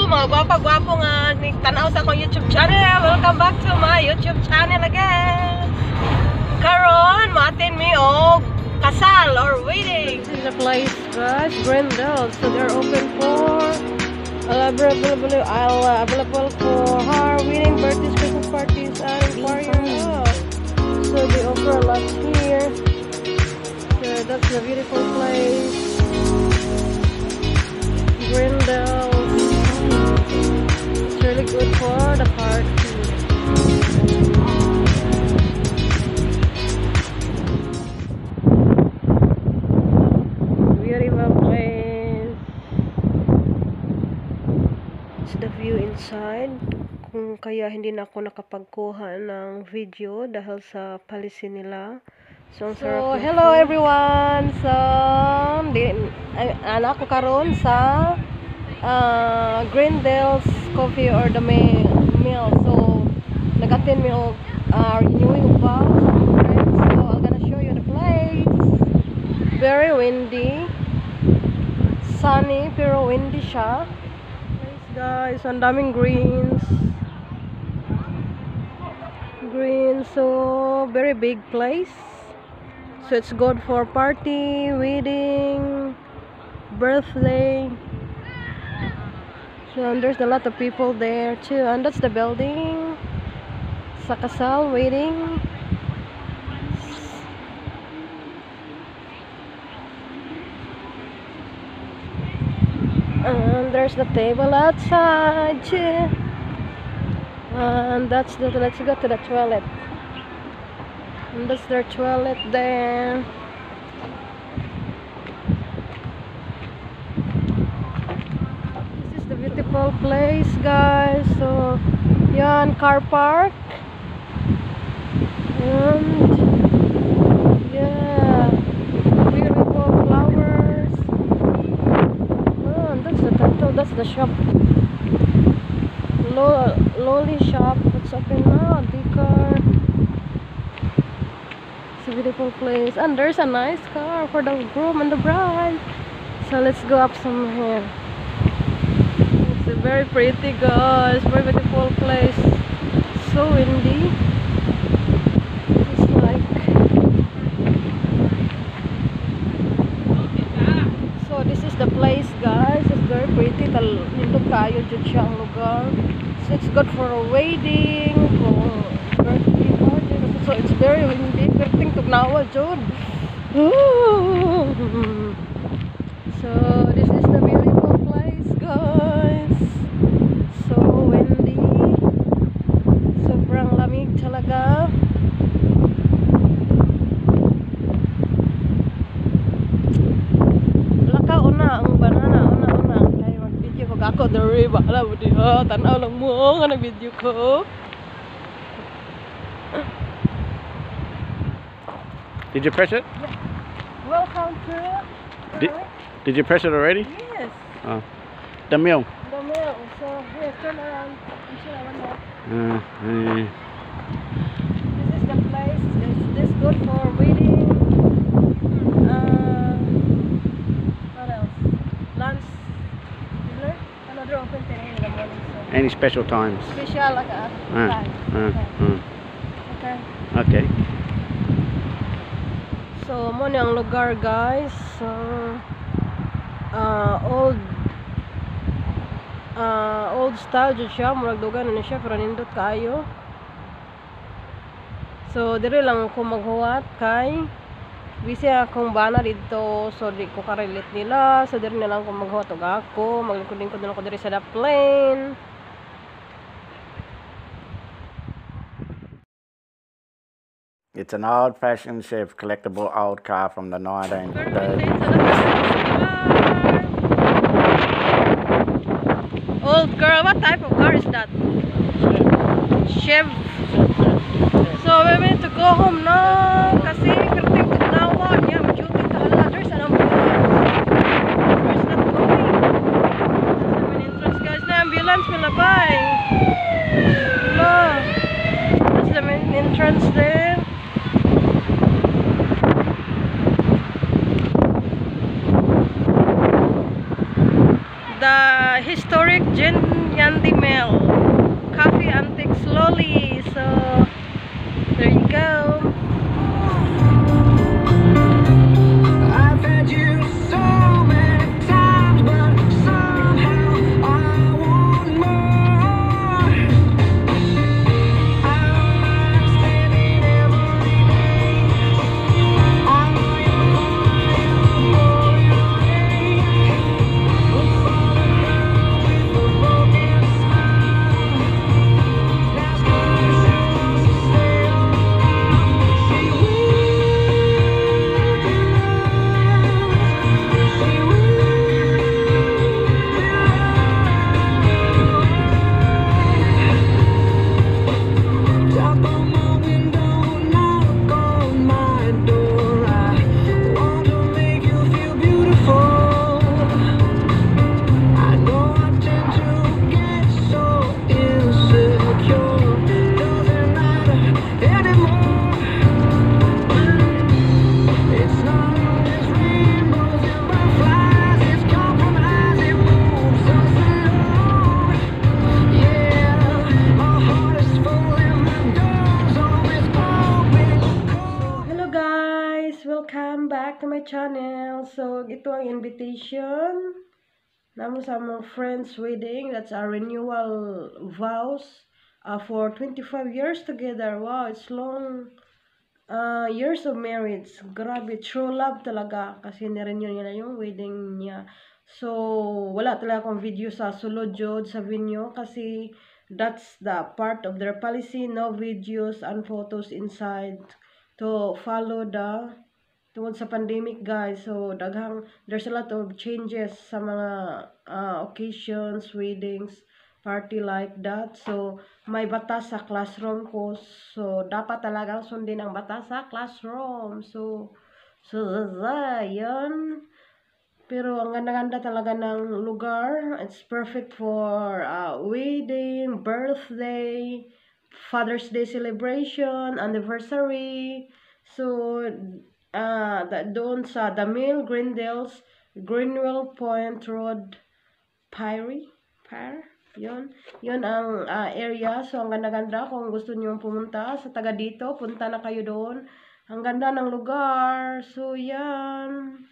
Mga gwapa-gwapo nga tanaw sa akong YouTube channel. Welcome back to my YouTube channel again. Karon, maatin mi og kasal or wedding. This is the place, guys, Grendel. So they're open for available for her wedding, birthdays, Christmas parties, and inquiry. So they offer a lot here. So that's a beautiful place, Grendel. Really good for the party. Beautiful place. It's the view inside. Kung kaya hindi na ako nakapagkuha ng video dahil sa policy nila. So hello everyone. So anak ko karon sa Grendel's coffee or the meal. So nag-attend me of renewing vows sa friends. So I'm gonna show you the place. Very windy, sunny pero windy siya. Place, guys, ang daming greens, so very big place. So it's good for party, wedding, birthday. So there's a lot of people there too, and that's the building sa kasal wedding. And there's the table outside too. And that's the, let's go to the toilet. And that's their toilet there. Beautiful place, guys. So yan, car park, and yeah, beautiful flowers. Oh, and that's the title, that's the shop, Lolly shop. What's open now? Decor. It's a beautiful place, and there's a nice car for the groom and the bride. So let's go up some here. Very pretty, guys. Very beautiful place. So windy. It's like, so this is the place, guys. It's very pretty. Nindot kayo jud siya ang lugar. So it's good for a wedding, for birthday party. So it's very windy. Perting tugnawa jud. So this is the beautiful place, guys. So windy, sobrang lamig talaga. Lakaw na ang banana, una kaya mag-video ko ako dere, bahala mo diha, tanaw lang mo nga nag-video ko. Did you press it? Yeah. Welcome to Did you press it already? Yes. The meal. The meal. So here, turn around. I'm sure I want that. This is the place. Is this good for wedding? What else? Lunch. Dinner. Another open today in the morning. So. Any special times? Special like a time. Okay. Okay. So mo ni ang lugar, guys. So old style jud siya, murag dugan na siya pero nindot kaayo. So dire lang ko maghuwat kay busy akong bana dito, so di ko ka-relate nila. So dire na lang ko maghuwat og ako, maglingkod-lingkod na lang ko dire sa the plane. It's an old-fashioned shaped collectible old car from the 1930s. Old girl, what type of car is that? Chev. So we need to go home now kasi karating tugnawa niya, majuting kahala. There's an umbrella. historic Gin Yandy Mill. Coffee antique slowly. So there you go. I've had you so many times, but somehow I want more. I don't mind spending every day. I know you're crying for your name. We'll fall in love with a broken smile. That's precious to stay alive. She tap on my window, knock on my door. I want to make you feel beautiful. I know I tend to get so insecure. Doesn't matter anymore. It's not always rainbows and butterflies. It's compromise. It moves us along. Yeah, my heart is full and my door's always open. Hello guys! Welcome back to my channel. So, ito ang invitation namin sa mga friends wedding. That's our renewal vows for 25 years together. Wow, it's long years of marriage. Grabe, true love talaga. Kasi nirenew niya na yung wedding niya. So, wala talaga akong video sa sulod jud sa venue kasi that's the part of their policy. No videos and photos inside to follow the tungod sa pandemic, guys. So there's a lot of changes sa mga occasions, weddings, party like that. So may batas sa classroom ko, so dapat talagang sundin ang batas sa classroom. So yun. Pero ang ganda-ganda talaga ng lugar. It's perfect for wedding, birthday, Father's Day celebration, anniversary. So, doon sa The Mill, Greenwell Point Road, Pyre, yun ang area. So, ang ganda-ganda. Kung gusto niyo pumunta sa taga dito, punta na kayo doon. Ang ganda ng lugar. So, yan.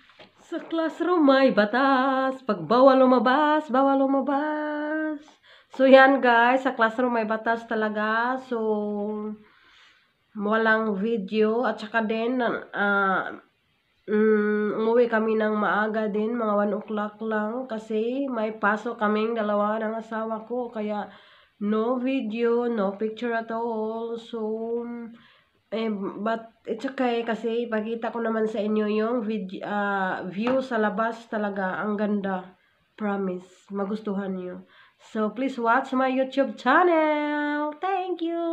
Sa classroom may batas. Pag bawal lumabas, bawal lumabas. So, yan guys. Sa classroom may batas talaga. So, walang video. At saka din, umuwi kami ng maaga din. Mga 1 o'clock lang. Kasi may pasok kaming dalawa ng asawa ko. Kaya, no video, no picture at all. So, but it's okay kasi ipakita ko naman sa inyo yung view sa labas talaga. Ang ganda. Promise. Magustuhan nyo. So, please watch my YouTube channel. Thank you.